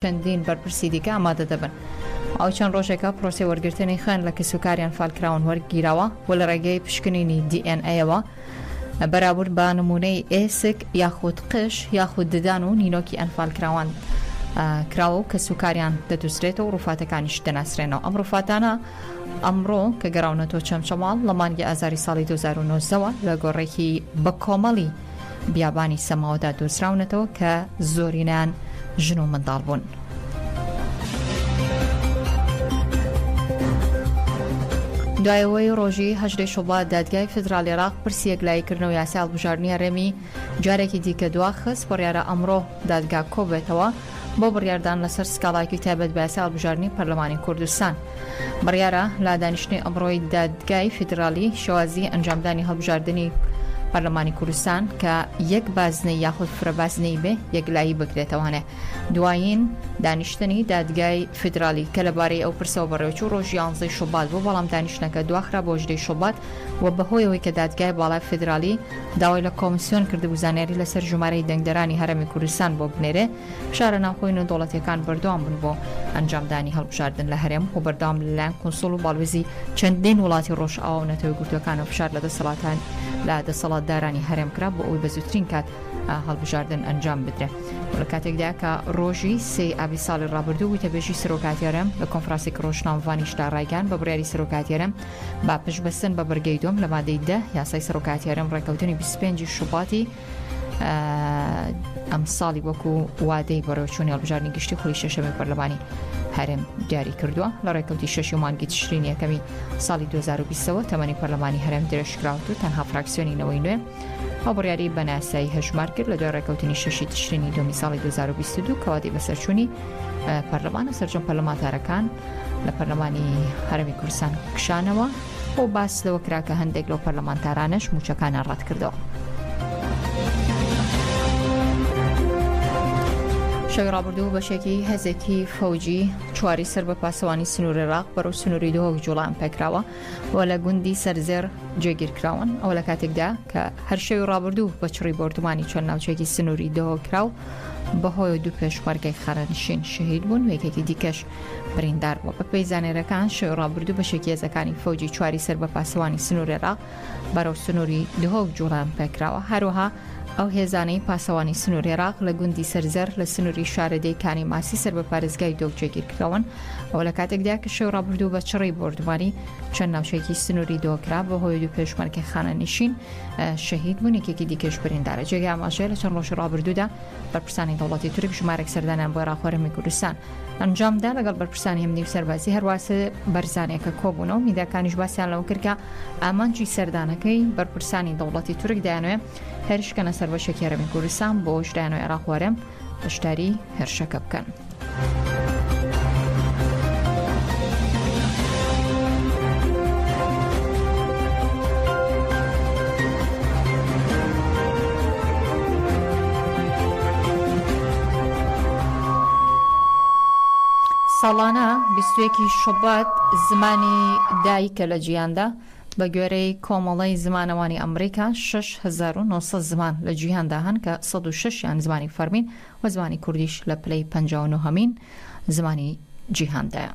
چەندین بەرپرسی دیکە ئامادە دەبن. ئەو چەند ڕۆژێکە پرۆسەی وەرگرتنی خوێن لە کەسوکاری ئەنفالکراون وەرگیراوە و لە ڕێگەی پشکنینی دی ئێن ئەیەوە بەراورد بە نمونەی ئێسک یاخود قژ یاخود ددان و نینۆکی ئەنفالکراوان کراوە و کەسوکاریان دەدوسرێتەوە و ڕوفاتەکانیش دەناسرێنەوە. ئەم ڕوفاتانە ئەمڕۆ کە گەڕاونەتەوە چەمچەماڵ لە مانگی ئازاری ساڵی 2019 ەوە لە گۆڕێکی بەکۆمەڵی بیابانی سەماوەدا دۆزراونەتەوە کە زۆرینەیان ژن و منداڵ بوون. دوای ئەوەی ڕۆژی هەژدەی شوبات دادگای فیدراڵی عێراق پرسی یەکلاییکردنەوە یاسای هەڵبژاردنی هەرێمی جارێکی دیکە دواخست، بڕیارە ئەمڕۆ دادگا کۆبێتەوە بۆ بڕیاردان لەسەر سکاڵایەکی تایبەت بە یاسای هەڵبژاردنی پەرلەمانی کوردستان. بڕیارە لە دانیشتنی ئەمڕۆی دادگای فیدراڵی شێوازی ئەنجامدانی هەڵبژاردنی پەرلەمانی کوردستان کە یەک بازنەی یاخود فرە بازنەی بێ یەکلایی بکرێتەوانێ دوایین دانیشتنی دادگای فیدراڵی کە لەبارەی ئەو پرسەوە بەڕێوچوو ڕۆژی یانزەی شوبات بوو بەڵام دانیشتنەکە دواخرا بۆ هەژدەی شوبات و بەهۆی ئەوەی کە دادگای باڵای فیدراڵی داوای لە کۆمسیۆن کردبوو زانیاری لەسەر ژمارەی دەنگدەرانی هەرێمی کوردستان بۆ بنێرێ، فشارە ناوخۆی نێودەوڵەتییەکان بەردەوام بوون بۆ ئەنجامدانی هەڵبژاردن لە هەرێم و بەردەوام لەلایەن کونسوڵ و باڵوێزی چەندین وڵاتی ڕۆژئاوا و نەتەوە یەکگرتووەکانەوە فشار لە دەسەڵاتان لە دەسەڵاتدارانی هەرێم کرا بۆ ئەوەی بە زووترین کات هەڵبژاردن ئەنجام بدرێ. لە کاتێکدا کە ڕۆژی سێی ئابی ساڵی ڕابردوو وتەبێژی سەرۆکایەتی هەرێم لە کۆنفرانسێکی ڕۆژنامەڤانیشدا ڕایگەیاند بە بڕیاری سەرۆکایەتی هەرێم بە پشتبەستن بە بڕگەی دووەم لە مادەی دە یاسای سەرۆکایەتی هەرێم ڕێککەوتنی 25 شوباتی ئەم ساڵی وەکو وادەی بەڕێوەچوونی هەڵبژاردنی گشتی خولی شەشەمی پەرلەمانی هەرێم دیاری کردووە لە ڕێکەوتی شەشی مانگی تشرین یەکەمی ساڵی 2020ەوە تەمەنی پەرلەمانی هەرێم درێژکراوت و تەنها فراکسیۆنی نەوەی نوێ ئەو بڕیاری بە ناسایی هەژمار کرد لە دوای ڕێکەوتنی شەشی تشرینی دومی ساڵی 2022 کەوادی بەسەرچوونی پەرلەمان و سەرجەم پەرلەمانتارەکان لە پەرلەمانی هەرێمی کوردستان کشانەوە و باس لەوە کرا کە هەندێک لەو پەرلەمانتارانەش مووچەکانیان ڕەتکردەوە. شەوی ڕابردوو بەشێکی هێزێکی فەوجی چواری سەر بە پاسەوانی سنووری عێراق بەرەو سنووری دهۆک جوڵان پێکراوە و لە گوندی سەرزێڕ جێگیر کراون ئەوە لە کاتێکدا کە هەر شەوی ڕابردوو بە چڕی بۆردومانی چەند ناوچێکی سنووری دهۆک کرا و بەهۆی دوو پێشمەرگەی خانەنشین شەهید بوون و یەکێکی دیکەش بریندار بووە. بەپێی زانیارییەکان شەوی ڕابردوو بەشێکی هێزەکانی فەوجی چواری سەر بە پاسەوانی سنووری عێراق بەرەو سنووری دهۆک جوڵەیان پێکراوە. هەروەها ئەو هێزانەی پاسەوانی سنووری عێراق لە گوندی سەرزەر لە سنووری شارەدێی کانی ماسی سەر بە پارێزگای دهۆک جێگیر کراون. ئەوە لە کاتێکدایە کە شەوی ڕابردوو بە چڕی بۆردومانی چەند ناوچەیەکی سنووری دهۆک کرا بەهۆی دوو پێشمەرگەی خانەنشین شەهید بوون یەکێکی دیکەش بریندارە. جێگای ئاماژەیە لە چەند ڕۆژی ڕابردوودا بەرپرسانی دەوڵەتی تورک ژمارێک سەردانیان بۆ عێراق و هەرێمی کوردستان ئەنجامدا لەگەڵ بەرپرسانی ئەمنی و سەربازی هەرواسێ بەرزانێکە کۆبوونەوە میداکانیش باسیان لەوە کرد کە ئامانجی سەردانەکەی بەرپرسانی دەوڵەتی تورک دەیانەوێ هێرشکەنە سەر بەشێکی هەرێمی کوردستان بۆش دەیانەوێ عێراق و هەرێم بەشداری هێرشەکە بکەن. ساڵانە 21 شوبات زمانی دایکە لە جیهاندا بە گوێرەی کۆمەڵەی زمانەوانی ئەمریکا 6900 زمان لە جیهاندا هەن کە 106 یان زمانی فەرمین و زمانی کوردیش لە پلەی 59 هەمین زمانی جیهاندایە.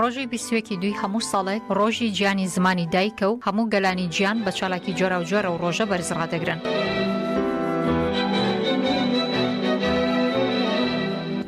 ڕۆژی بیستویەکی دووی هەموو ساڵێک ڕۆژی جیانی زمانی دایکە و هەموو گەلانی جیان بە چالاکی جۆراوجۆر ئەو ڕۆژە بەرز ڕادەگرن.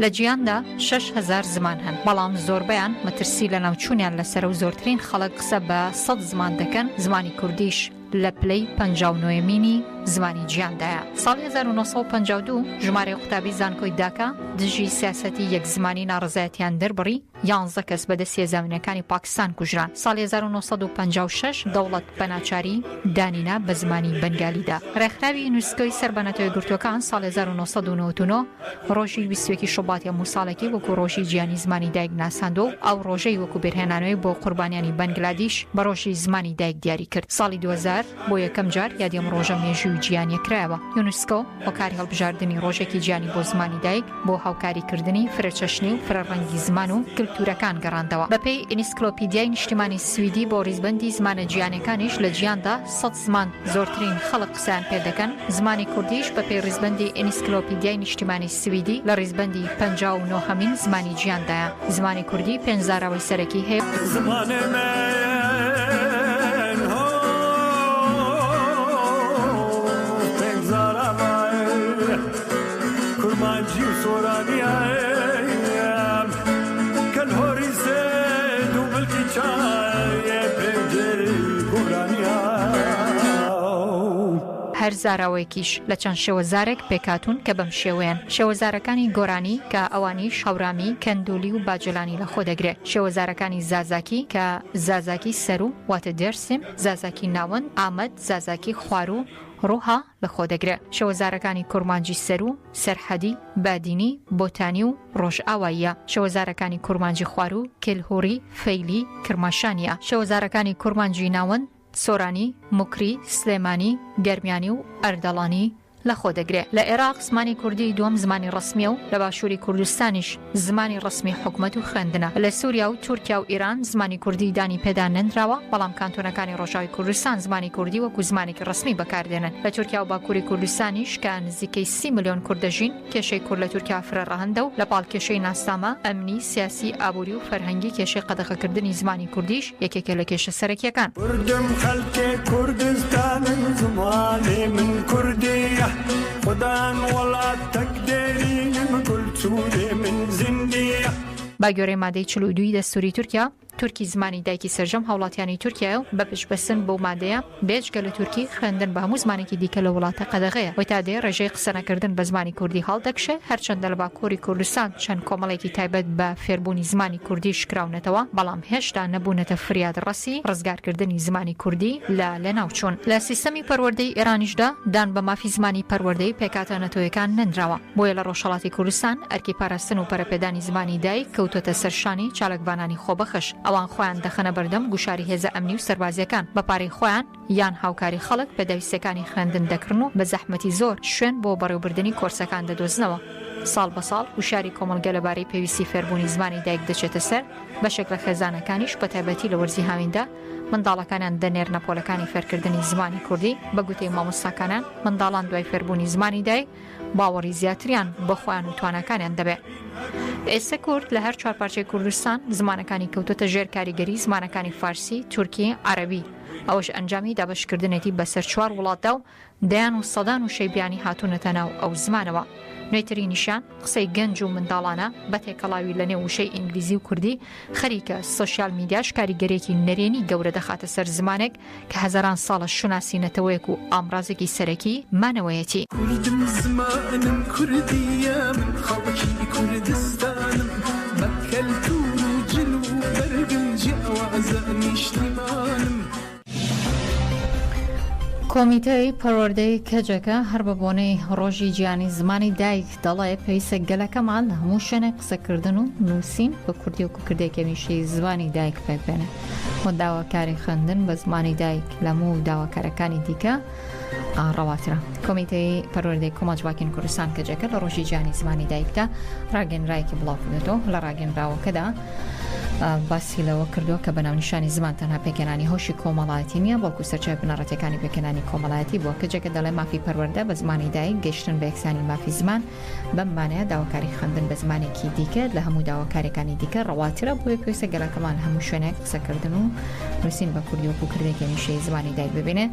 لە جیاندا 6000 زمان هەن، بەڵام زۆربەیان مەترسی لەناوچوونیان لەسەرە و زۆرترین خەڵک قسە بە سەد زمان دەکەن، زمانی کوردیش لە پلەی پەنجا و نۆیەمینی زمانی جیهاندایە. ساڵی 1952 ژمارەی قوتابی زانکۆی داکا دژی سیاسەتی یەک زمانی ناڕەزایەتیان دەربڕی، یانزە کەس بە دەست هێزە ئەمنییەکانی پاکستان کوژران. ساڵی 1956 دەوڵەت بە ناچاری دانی نا بە زمانی بەنگالیدا. ڕێکخراوی یونسکۆی سەر بە نەتەوە یەکگرتووەکان ساڵی 1999 ڕۆژی 21 شوباتی هەموو ساڵێکی وەکوو ڕۆژی جیهانی زمانی دایک ناساندووە و ئەو ڕۆژەی وەکوو بیرهێنانەوەی بۆ قوربانیانی بەنگلادیش بە ڕۆژی زمانی دایک دیاری کرد. ساڵی 2000 بۆ یەکەم جار یادی ئەم ڕۆژە مێژووی و جیهانییە کرایەوە. یونسکۆ هۆکاری هەڵبژاردنی ڕۆژێکی جیهانی بۆ زمانی دایک بۆ هاوکاریکردنی فرەچەشنی و فرەڕەنگی زمان و. کولتوورەکان گەڕاندەوە. بەپێی ئینیسکلۆپیدیای نیشتیمانی سویدی بۆ ڕیزبەندی زمانە جیهانیەکانیش لە جیهاندا سەت زمان زۆرترین خەڵک قسەیان پێ دەکەن، زمانی کوردیش بەپێی ڕیزبەندی ئینیسکلۆپیدیای نیشتیمانی سویدی لە ڕیزبەندی 59 هەمین زمانی جیهاندایە. زمانی کوردی پێنج زاراوەی سەرەکی هەیە. زمانێ من هۆ پێنج زاراوەیە کورمانجی و سۆرانیە کەلهۆری سێد و بلکی چایە پێنجەی گۆرانیە. هەر زاراوەیەکیش لە چەند شێوەزارێک پێکهاتوون کە بەم شێوەیەن، شێوەزارەکانی گۆرانی کە ئەوانیش هەورامی، کەندولی و باجەلانی لە خۆ دەگرێ، شێوەزارەکانی زازاکی کە زازاکی سەروو واتە دێرسیم، زازاکی ناوەند، ئامەد، زازاکی خواروو، ڕوها، لە خۆ دەگرێ، شێوەزارەکانی کورمانجی سەروو، سەرحەدی، بادینی، بۆتانی و ڕۆژئاواییە، شێوەزارەکانی کورمانجی خواروو، کێلهوڕی، فەیلی، کرماشانییە، شێوەزارەکانی کورمانجی ناوەند، سۆرانی، موکری، سلێمانی، گەرمیانی و ئەردەڵانی لەخۆ دەگرێ. لە ئێراق زمانی کوردی دووەم زمانی ڕەسمییە و لە باشووری کوردستانیش زمانی ڕەسمی حکومەت و خوێندنە. لە سووریا و تورکیا و ئیران زمانی کوردی دانی پێدا نەنراوە، بەڵام کانتۆنەکانی ڕۆژاوی کوردستان زمانی کوردی وەکوو زمانێکی ڕەسمی بەکار دێنن. لە تورکیا و باکووری کوردستانیش کە نزیکەی 30 ملیۆن کورد دەژین، کێشەی کورد لە تورکیا فرە ڕەهەندە و لە پاڵ کێشەی ناسنامە، ئەمنی، سیاسی، ئابووری و فەرهەنگی کێشەی قەدەغەکردنی زمانی کوردیش یەکێکە لە کێشە سەرەکییەکان. کوردم خەلکێ کوردستانم زمانێ من کوردیە خودان وڵاتەک دێرینم کولتورێ من زیندیە. بە گوێرەی مادەی 42 ی دەستووری تورکیا، تورکی زمانی دایکی سەرجەم هاوڵاتیانی تورکیایە و بە پشتبەستن بەو مادەیە بێجگە لە تورکی خوێندن بە هەموو زمانێکی دیکە لەو وڵاتە قەدەغەیە و تا دێ ڕێژەی قسەنەکردن بە زمانی کوردی هەڵدەکشێ هەرچەندە لە باکووری کوردستان چەند کۆمەڵێکی تایبەت بە فێربوونی زمانی کوردیش کراونەتەوە بەڵام هێشتا نەبوونەتە فریادڕەسی ڕزگارکردنی زمانی کوردی لە لەناوچوون. لە سیستەمی پەروەردەی ئێرانیشدا دان بە مافی زمانی پەروەردەی پێکهاتە نەتەوەیەکان نەنراوە. بۆیە لە ڕۆژهەڵاتی کوردستان ئەرکی پاراستن و پەرەپێدانی زمانی دایک کەوتۆتە سەر شانی چاالکڤانانی خۆبەخش، ئەوان خۆیان دەخەنە بەردەم گوشاری هێزە ئەمنی و سەربازییەکان، بە پارەی خۆیان یان هاوکاری خەڵک پێداویستییەکانی خوێندن دەکڕن و بە زەحمەتی زۆر شوێن بۆ بەڕێوبردنی کۆرسەکان دەدۆزنەوە. ساڵ بە ساڵ وشیاری کۆمەڵگە لەبارەی پێویستی فێربوونی زمانی دایک دەچێتە سەر، بەشێک لە خێزانەکانیش بەتایبەتی لە وەرزی هاویندا منداڵەکانیان دەنێرنە پۆلەکانی فێرکردنی زمانی کوردی، بە گوتەی مامۆستاکانیان منداڵان دوای فێربوونی زمانی دایک باوەڕی زیاتریان بە خۆیان و تواناکانیان دەبێ. ئێستە کورد لە هەر چوارپارچەی کوردستان زمانەکانی کەوتۆتە ژێر کاریگەری زمانەکانی فارسی، تورکی، عەرەبی. ئەوەش ئەنجامی دابەشکردنێتی بەسەر چوار وڵاتدا و دەیان و سەدان وشەی بیانی هاتوونەتە ناو ئەو زمانەوە. نوێترینیشیان قسەی گەنج و منداڵانە بە تێکەڵاوی لە نێو وشەی ئینگلیزی و کوردی خەریکە سۆشیال میدیاش کاریگەریەکی نەرێنی گەورە دەخاتە سەر زمانێک کە هەزاران ساڵە شوناسی نەتەوەیەک و ئامرازێکی سەرەکی مانەوەیەتی. کوردم زمانم کوردیە من خەڵکی کوردستانم بە کەلتور و جل و بەرگم جیاوازە نیشتیمانم. کۆمیتەی پەروەردەی کەجەکە هەر بە بۆنەی ڕۆژی جیهانی زمانی دایک دەڵێ پێویستە گەلەکەمان لە هەموو شوێنێک قسەکردن و نووسین بە کوردی وەکو کردێکی هەمیشەیی زمانی دایک پێک بێنێ و داواکاری خوێندن بە زمانی دایک لە هەموو داواکارەکانی دیکە ڕەواترە. کۆمیتەی پەروەردەی کۆمەڵ جڤاکین کوردستان کەجەکە لە ڕۆژی جیهانی زمانی دایکدا ڕاگەنراوێکی بڵاوکردێتەوە لە ڕاگەنراوەکەدا باسی لەوە کردووە کە بە ناونیشانی زمان تەنها پێکهێنانی هۆشی کۆمەڵایەتی نییە، بەڵکو سەرچاوی بنەڕەتیەکانی پێکهێنانی کۆمەڵایەتی بووە. کەجەکە دەڵێ مافی پەروەردە بە زمانی دایک، گەیشتن بە یەکسانی مافی زمان، بەم مانایە داواکاری خوێندن بە زمانێکی دیکە لە هەموو داواکاریەکانی دیکە ڕەواترە، بۆیە پێویستە گەلەکەمان لە هەموو شوێنێک قسەکردن و نووسین بە کوردی وەکو کردێکی هەمیشەیی زمانی دایک ببینێ.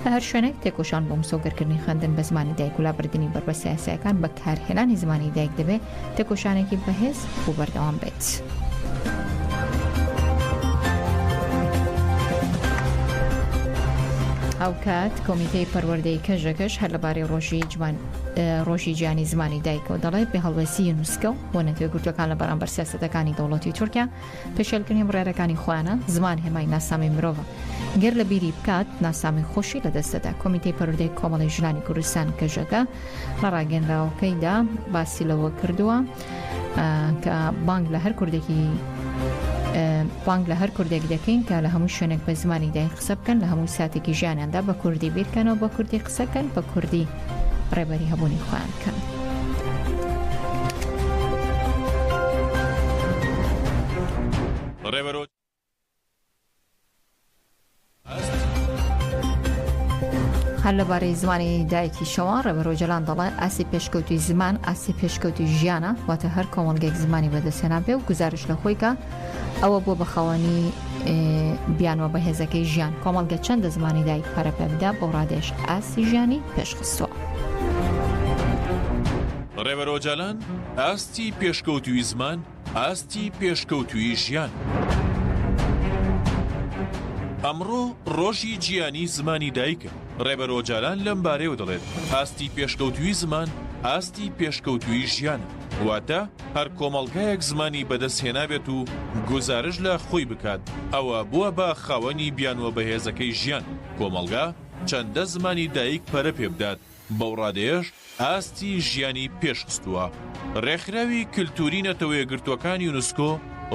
لە هەر شوێنێک تێکۆشان بۆ مسۆگەرکردنی خوێندن بە زمانی دایک و لابردنی بەربەستە یاسایەکان بەکارهێنانی زمانی دایک دەبێ تێکۆشانێکی بەهێز و بەردەوام بێت. هاوکات کۆمیتەی پەروەردەی کەژەکەش هەر لەبارەی ڕۆژی جوان ڕۆژی جیهانی زمانی دایکەوە دەڵێت بێ هەڵوێستی یونسکۆ و نەتەوەیەکگرتووەکان لە بەرامبەر سیاسەتەکانی دەوڵەتی تورکیا پێشێلکردنی بڕیارەکانی خۆیانە، زمان هێمای ناسنامەی مرۆڤە، گەر لە بیری بکات ناسنامەی خۆشی لەدەست دەدا. کۆمیتەی پەروەردەی کۆمەڵەی ژنانی کوردستان کەژەکە لە ڕاگەیەنراوەکەیدا باسی لەوە کردووە کە بانگ لە هەر کوردێکی بانگ لە هەر کوردێک دەکەین کە لە هەموو شوێنێک بە زمانی دایک قسە بکەن لە هەموو ساتێکی ژیانیاندا بە کوردی بیرکەنەوە بە کوردی قسەکەن بە کوردی ڕێبەری هەبوونی خۆیان بکەن. هەر لەبارەی زمانی دایکیشەوە ڕێبەر ئۆجەلان دەڵێ ئاستی پێشکەوتووی زمان ئاستی پێشکەوتووی ژیانە، واتە هەر کۆمەڵگەیەک زمانی بەدەستهێنا بێ و گوزارش لە خۆی کا ئەوە بووە بە خاوەنی بیانوە بەهێزەکەی ژیان، کۆمەڵگە چەندە زمانی دایک پەرە پێ بدا بەو ڕادەیەش ئاستی ژیانی پێشخستووە. ڕێبەر ئۆجالان، ئاستی پێشکەوتووی زمان ئاستی پێشکەوتوویی ژیان. ئەمڕۆ ڕۆژی جیهانی زمانی دایکە، ڕێبەر ئۆجالان لەم بارەیەوە دەڵێت، ئاستی پێشکەوتوویی زمان ئاستی پێشکەوتوویی ژیانە، واتە هەر کۆمەڵگایەک زمانی بەدەست هێنابێت و گوزارش لە خۆی بکات، ئەوە بووە بە خاوەنی بیانووە بەهێزەکەی ژیان، کۆمەڵگا چەندە زمانی دایک پەرە پێبدات، بەو ڕادەیەش ئاستی ژیانی پێشخستووە. ڕێکخراوی کلتوری نەتەوەیەکگرتووەکان یونسکۆ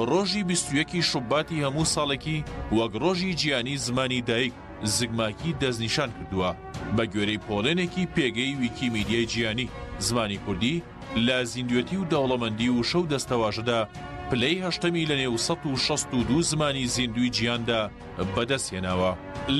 ڕۆژی 21 ی شوباتی هەموو ساڵێکی وەک ڕۆژی جیهانی زمانی دایک، زگماکی، دەستنیشان کردووە. بە گوێرەی پۆڵێنێکی پێگەی ویکیمیدیای جیهانی، زمانی کوردی لە زیندوێتی و دەوڵەمەندی وشە و دەستەواژەدا پلەی هەشتەمی لە نێو 162 زمانی زیندووی جیهاندا بەدەستهێناوە.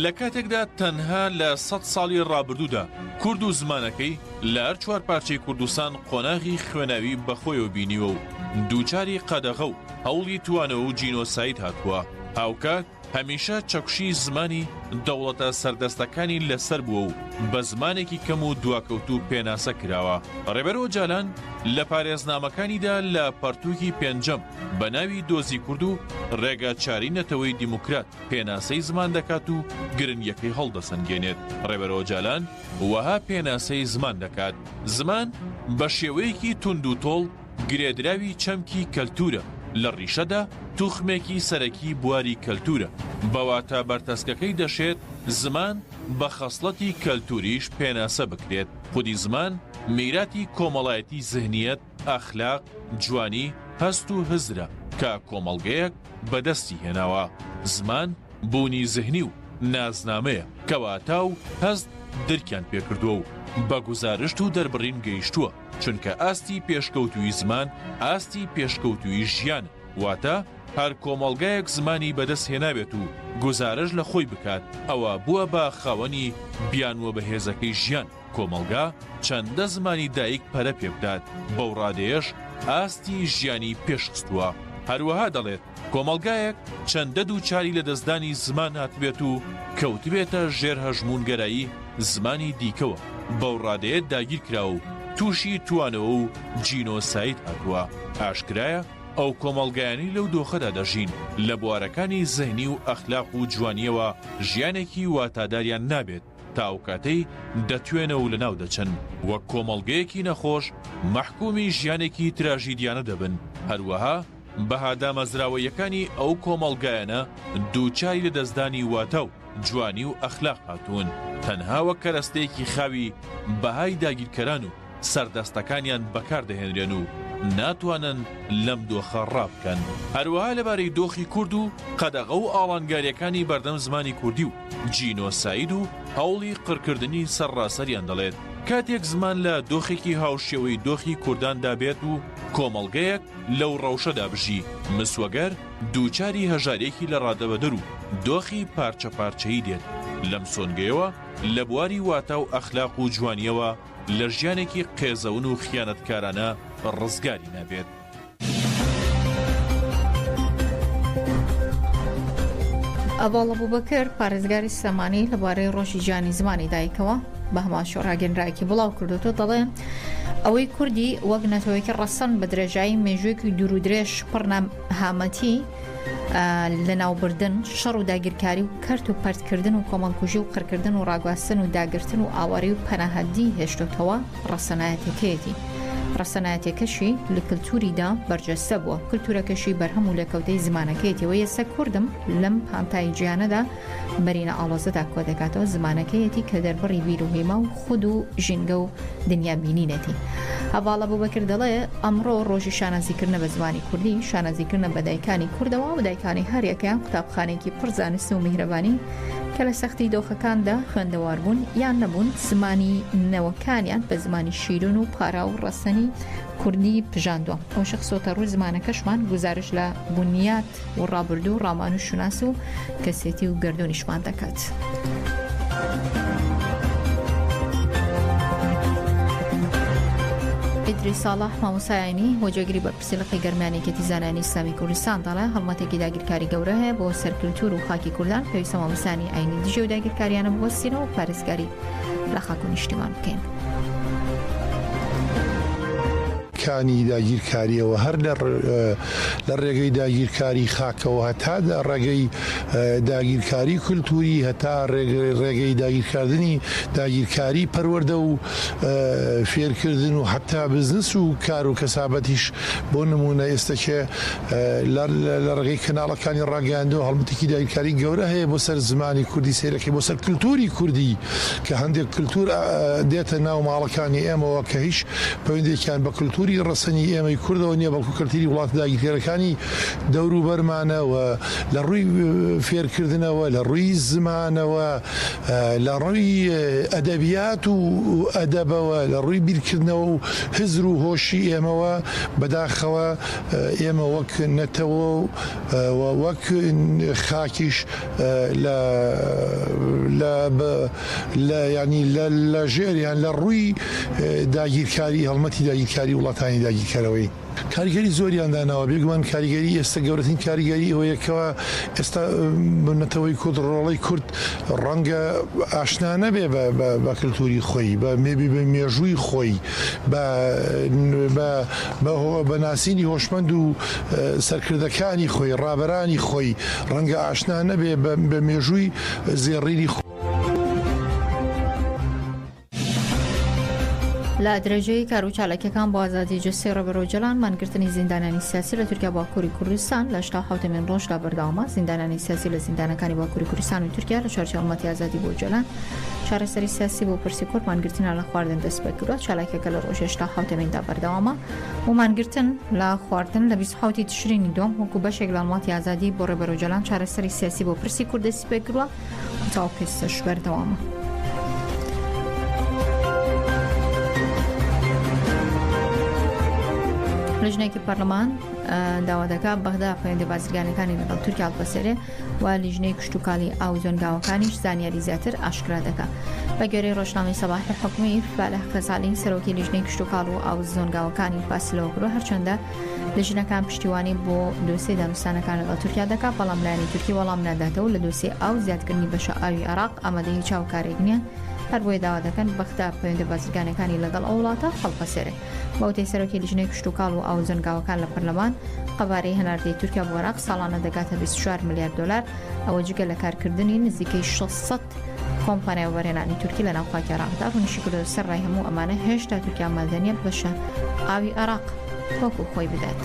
لە کاتێکدا تەنها لە سەت ساڵی ڕابردوودا کورد و زمانەکەی لە هەر چوارپارچەی کوردستان قۆناغی خوێناوی بەخۆیەوە بینیوە و دووچاری قەدەغە و هەوڵی توانەوە و جینۆساید هاتووە، هاوکات هەمیشە چەکوشی زمانی دەوڵەتە سەردەستەکانی لەسەر بووە و بە زمانێکی کەم و دواکەوتوو پێناسە کراوە. ڕێبەر ئۆجالان لە پارێزنامەکانیدا لە پەرتووکی پێنجەم بە ناوی دۆزی کورد و ڕێگا چاری نەتەوەی دیموکرات پێناسەی زمان دەکات و گرنگیەکەی هەڵدەسەنگێنێت. ڕێبەر ئۆجالان وەها پێناسەی زمان دەکات، زمان بە شێوەیەکی توند و تۆڵ گرێدراوی چەمکی کەلتوورە، لە ڕیشەدا توخمێکی سەرەکی بواری کەلتوورە، بە واتا بەرتەسکەکەی دەشێت زمان بە خەسڵەتی کەلتووریش پێناسە بکرێت. خودی زمان میراتی کۆمەڵایەتی زهنیەت، ئەخلاق، جوانی، هەست و هزرە کە کۆمەڵگەیەک بەدەستی هێناوە. زمان بوونی زهنی و نازنامەیە کە واتا و هەست درکیان پێکردووە و بە گوزارشت و دەربڕین گەیشتووە، چونکە ئاستی پێشکەوتوویی زمان ئاستی پێشکەوتوویی ژیانە، واتە هەر کۆمەڵگایەک زمانی بەدەست هێنابێت و گوزارشت لە خۆی بکات ئەوە بووە بە خاوەنی بیانووە بەهێزەکەی ژیان. کۆمەڵگا چەندە زمانی دایک پەرە پێبدات بەو ڕادەیەش ئاستی ژیانی پێشخستووە. هەروەها دەڵێت، کۆمەڵگایەک چەندە دووچاری لەدەستدانی زمان هاتبێت و کەوتبێتە ژێر هەژموونگەرایی زمانی دیکەوە بەو ڕادەیە داگیرکراوە و تووشی توانەوە و جینۆساید هاتووە. ئاشکرایە ئەو کۆمەڵگایانەی لەو دۆخەدا دەژین لە بوارەکانی زهنی و ئەخلاق و جوانییەوە ژیانێکی واتاداریان نابێت. تا ئەو کاتەی دەتوێنەوە و لەناو دەچن، وەک کۆمەڵگەیەکی نەخۆش مەحکومی ژیانێکی تراژیدیانە دەبن، هەروەها بەها دامەزراوەییەکانی ئەو کۆمەڵگایانە دووچاری لەدەستدانی واتا و جوانی و ئەخلاق هاتوون، تەنها وەک کەرەستەیەکی خاوی بەهای داگیرکەران و سەردەستەکانیان بەکار دەهێنرێن و ناتوانن لەم دۆخە ڕابکەن. هەروەها لەبارەی دۆخی کورد و قەدەغە و ئاڵانگارییەکانی بەردەم زمانی کوردی و جینۆساید و هەوڵی قڕکردنی سەرڕاسەریان دەڵێت، کاتێک زمان لە دۆخێکی هاوشێوەی دۆخی کورداندا بێت و کۆمەڵگەیەک لەو ڕەوشەدا بژی، مسوەگەر دووچاری هەژارییەکی لەڕادەبەدەر و دۆخی پارچەپارچەیی دێت، لەم سۆنگەیەوە لە بواری واتا و ئەخلاق و جوانییەوە لە ژیانێکی قێزەون و خیانەتکارانە ڕزگاری نابێت. ئەڤاڵ ئەبوبەکر، پارێزگاری سلێمانی لەبارەی ڕۆژی جیهانی زمانی دایکەوە بە هەمان شێوە ڕاگەیەنراوێکی بڵاو کردووەتەوە دەڵێ ئەوەی کوردی وەک نەتەوەیەکی ڕەسەن بە درێژایی مێژوویەکی دوور و درێژ پڕ نەهامەتی لەناوبردن، شەڕ و داگیرکاری و کەرت و پەرتکردن و کۆمەڵکوژی و قڕکردن و ڕاگواستن و داگرتن و ئاوارەی و پەناهەندی هێشتۆتەوە، ڕەسەنایەتیەکەیەتی. ڕەسەنایەتیەکەشی لە کلتوریدا بەرجەستە بووە، کلتورەکەشی بەرهەم و لێکەوتەی زمانەکەیەتی و ئێستا کوردم لەم پانتایی جیهانەدا بەرینە ئاڵۆزەدا کۆدەکاتەوە، زمانەکەیەتی کە دەربڕی بیر و هیما و خود و ژینگە و دنیا بینینێتی. هەڤاڵ ئەبوبەکر دەڵێ، ئەمڕۆ ڕۆژی شانازیکردنە بە زمانی کوردی، شانازیکردنە بە دایکانی کوردەوە و دایکانی هەریەکەیان قوتابخانەیەکی پڕ زانست و میهرەبانی کە لە سەختی دۆخەکاندا خوێندەوار بوون یان نەبوون، زمانی نەوەکانیان بە زمانی شیرین و پاراو و ڕەسەنی کوردی پژاندووە. ئەوەشی خستۆتە ڕوو زمانەکەشمان گوزارشت لە بونیات و ڕابردوو و ڕامان و شوناس و کەسێتی و گەردوونیشمان دەکات. ئیدریس ساڵح، مامۆستای ئاینی و جێگری بەرپرسی لقی گەرمیانی یەکێتی زانایانی ئیسلامی کوردستان دەڵێ، هەڵمەتێکی داگیرکاری گەورە هەیە بۆ سەر کلتور و خاکی کوردان، پێویستە مامۆستایانی ئاینی دژی ئەو داگیرکاریانە بوەستینەوە و پارێزگاری لە خاک و نیشتیمان بکەین. کانی داگیرکاریەوە هەر لە ڕێگەی داگیرکاری خاکەوە هەتا ڕێگەی داگیرکاری کولتوری هەتا ڕێگەی داگیرکردنی داگیرکاری پەروەردە و فێرکردن و حتا بزنس و کار و کەسابەتیش بۆ نمونە ئێستا کێ لە ڕێگەی کەناڵەکانی ڕاگەیاندەوە هەڵمەتێکی داگیرکاری گەورە هەیە بۆ سەر زمانی کوردی سەیرەکەی بۆ سەر کلتوری کوردی کە هەندێک کلتور دێتە ناو ماڵەکانی ئێمەوە کە هیچ پەیوەندیەکیان بە کلتوری ڕەسەنی ئێمەی کوردەوە نیە بەڵکو کلتوری وڵاتە داگیرکەرەکانی دەوروبەرمانە و لە ڕووی فێرکردنەوە لە ڕووی زمانەوە لە ڕووی ئەدەبیات و ئەدەبەوە لە ڕووی بیرکردنەوە و هزر و هۆشی ئێمەوە بەداخەوە ئێمە وەک نەتەوە و وەک خاکیش لە لە لە یانی لە لە ژێر یان لە ڕووی داگیرکاری هەڵمەتی داگیرکاری وڵاتانی داگیرکەرەوەین. کاریگەری زۆریان داناوە، بێگومان کاریگەری ئێستا گەورەترین کاریگەری ئەوەیە کەوا ئێستا نەتەوەی کورد ڕۆڵەی کورد ڕەنگە ئاشنا نەبێ بە کلتوری خۆی بە مێبی بە مێژووی خۆی بە بە ناسینی هۆشمەند و سەرکردەکانی خۆی ڕابەرانی خۆی ڕەنگە ئاشنا نەبێ بە مێژووی زێڕینی خۆی. لە درێژەی کار و چالاکیەکان بۆ ئازادی جەستەی ڕێبەر ئۆجەلان، مانگرتنی زیندانیانی سیاسی لە تورکیا باکووری کوردستان لە 87مین ڕۆژدا بەردەوامە. زیندانیانی سیاسی لە زیندانەکانی باکووری کوردستان و تورکیا لە چوارچێوەی هەڵمەتی ئازادی بۆ ئۆجەلان، چارەسەری سیاسی بۆ پرسی کورد، مانگرتنیان لە خواردن دەستپێکردووە. چالاکیەکە لە ڕۆژی 87میندا بەردەوامە و مانگرتن لە خواردن لە 27 ی تشرینی دووەم وەکو بەشێک لە هەڵمەتی ئازادی بۆ ڕێبەر ئۆجەلان، چارەسەری سیاسی بۆ پرسی کورد دەستیپێکردووە. تاوەکو ئێستاش بەردەوامە. لیژنەیەکی پەرلەمان داوا دەکات بەغدا پەیوەندی بازرگانەکانی لەگەڵ تورکیا هەڵپەسێرێ و لیژنەی کشتتوکاڵی ئاو زۆنگاوەکانیش زانیاری زیاتر ئاشکرا دەکات. بە گوێرەی ڕۆژنامەی سەباحی حکومی فالح خەزالی سەرۆکی لیژنەی کشتتوکاڵ و ئاو زۆنگاوەکانی باس لەوە کردووە هەرچەندە لیژنەکان پشتیوانی بۆ دۆسیەی دانوستانەکان لەگەڵ تورکیا دەکات، بەڵام لایەنی تورکی وەڵام ناداتەوە لە دۆسیەی ئاو زیادکردنی بەشە ئاوی عێراق ئامادەی هیچ هاوکارێک نییە، هەربۆیە داوا دەکەن بەغدا پەیوەندە بازرگانیەکانی لەگەڵ ئەو وڵاتە هەڵپەسێرێ. بە وتەی سەرۆکی لیژنەی کشتوکاڵ و ئاو زەنگاوەکان لە پەرلەمان، قەبارەی هەناردەی تورکیا بۆ عێراق ساڵانە دەگاتە 24 ملیار دۆلار، ئەوە جگە لە کارکردنی نزیکەی 600 کۆمپانیای وەبەرهێنانی تورکی لەناو خاکی عێراقدا ڕوونیشیکردەوە، سەرەڕای هەموو ئەمانە هێشتا تورکیا ئامادە نییە بەشە ئاوی عێراق وەکو خۆی بدات.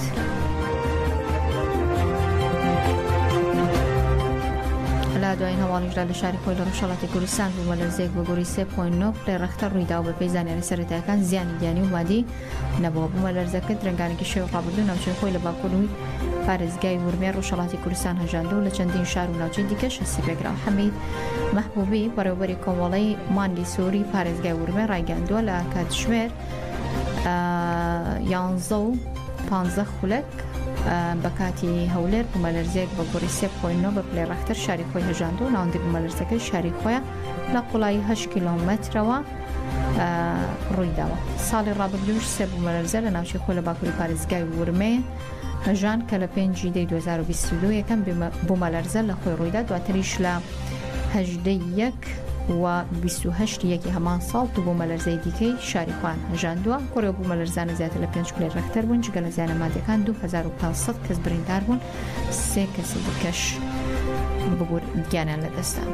لە دوایین هەواڵیشدا لە شاری خۆی لە ڕۆژهەڵاتی کوردستان بوومەلەرزەیەک بە گوڕی 3.9 پلەی ڕەختەر ڕوویدا و بەپێی زانیاری سەرەتایەکان زیانی گیانی و مادی نەبووە. بوومەلەرزەکە درەنگانێکی شەوی ڕابردوو ناوچەی خۆی لە باکووری پارێزگای ورمێ ڕۆژهەڵاتی کوردستان هەژاند و لە چەندین شار و ناوچەی دیکەش هەستی پێکرا. حەمید مەحبوبی، بەڕێوەبەری کۆمەڵەی مانگی سووری پارێزگای ورمێ ڕایگەیاندووە، لە کاتژمێر یانزە و پانزە خولەک بە کاتی هەولێر بوومەلەرزەیەک بە گوڕی 3.9 بە پلەی ڕەختەر شاری خۆی هەژاند و ناوەندی بوومەلەرزەکەی شاری خۆیە لە قوڵایی 8 کیلۆمەترەوە ڕوویداوە. ساڵی ڕابردووش سێ بوومەلەرزە لە ناوچەی خۆی لە باکووری پارێزگای ورمێ هەژان کە لە پێنجی دەی 2022 یەکەم بوومەلەرزە لە خۆی ڕوویدا دواتریش لە هەژدە یەک و 28 یەکی هەمان ساڵ دوو بوومەلەرزەی دیکەی شاری خۆیان هەژاندووە. کۆڕی ئەو بوومەلەرزانە زیاتر لە پێنج پلەی ڕێختەر بوون، جگە لە زیانە مادیەکان 2500 کەس بریندار بوون. سێ کەسی دیکەش ببور گیانیان لەدەستدا.